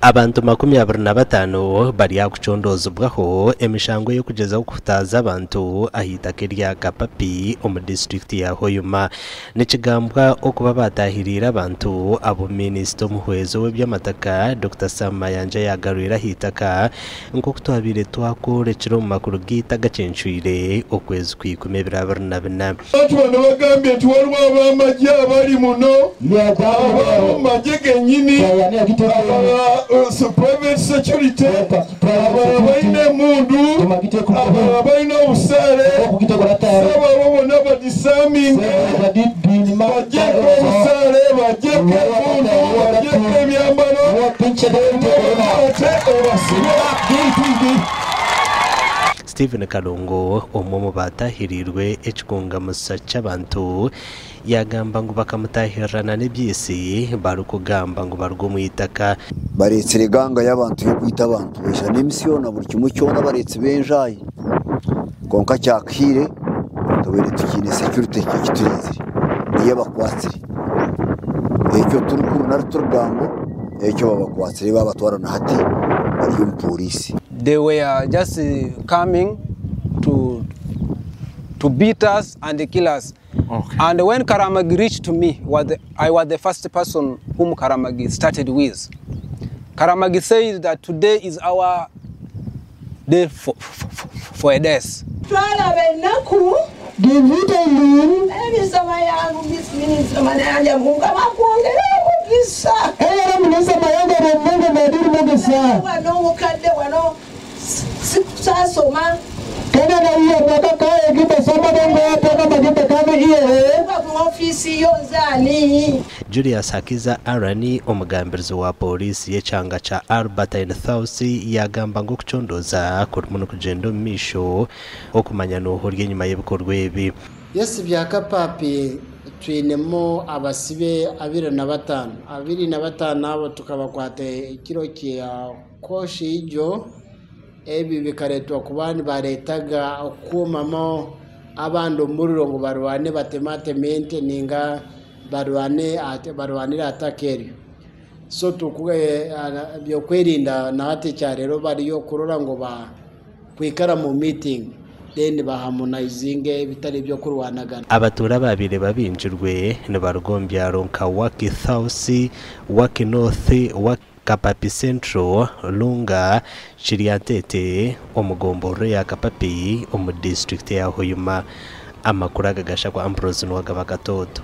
Abantu 25 bari aha kucondoozibwaho emishango ey'okugyezaho kuhutaaza abantu aha itaka erya Kapapi omu disiturikiti ya Hoima. Nikigambwa okuba baataahiriire abantu abu minisita omuhwezi ow'eby'amataka, Dokita Sam Mayanja yaagarwire aha itaka nk'oku twabaire twakworekire omu makuru gaitu agacencwire okwezi kwa ikumi ebiro 24. Abantu bano bagambye nti waliwo ab'amagye abali muno, ab'omu magye genyini, aba private security, abalala balina emundu, abalala balina obusaale, so abo bona badisaminge, bagyeko obusaale, bagyeko emundu, bagyeko ebyambalo, bonna obakwate obasibe. Stephen Kalongo, omwe omu baataahiriirwe ekikungamusa ky'abantu, yaagamba ngu bakamutaahirirana n'ebyisi barikugamba ngu baruga omu itaka. Bareetsire ganga y'abantu y'okwita abantu baija n'emisi yoona buri kimwe kyona abareetsi b'enjaayi kwonka kyakuhiire tubaire tukiine security ekiturinzire niyo ebakwatsire ekyo turikuru nari turugambo ekyo babakwatsire babatwara na hati bari omu pooriisi. They were just coming to to beat us and kill us. Okay. And when Karamagi reached to me, was the, I was the first person whom Karamagi started with. Karamagi said that today is our day for, for, for a death. Twalaba ennaku Minisita yangu Minisita Mayanja Mukama akwongere omukisa. Era Minisita Mayanja Mungu mwajiri mukisa. Wano omukadde wano sasoma. Kena na iya paka kaye kipe soma dongo ya paka makipe kame iye. Kuba ku ofiisi yo nze ani? Julius Hakiza Aaron, omugambirizi wa pooriisi y'ekyanga kya Albertine South yaagamba ngu okucondooza kurimu nikugyenda omu maisho okumanya n'oha ori enyima y'ebikorwa ebi. Yes Byakapaapi twinemu abasibe 25. 25 abo tukabakwata ekiro kya koshi ijo. Ebi bikareetwa kuba nibareetaga okukuumamu abandi omuriro ngu barwane batemateme ente ninga barwane barwanire ahataka eryo. So ebyokwerinda na hati ekyarero bariyo kurora ngu ba kwikara mu meeting then bahamonayizinge ebitari ebyokurwanagana. Abatuura abaabaire babingirwe nibaruga omu byaro nka Waki South, Waki North, Waki Kapapi Central, Lunga, Kiryantete omu gomborora eya Kapapi omu disiturikiti eya Hoima. Amakuru aga gashakwa Ambrose Nuwagaba Katoto.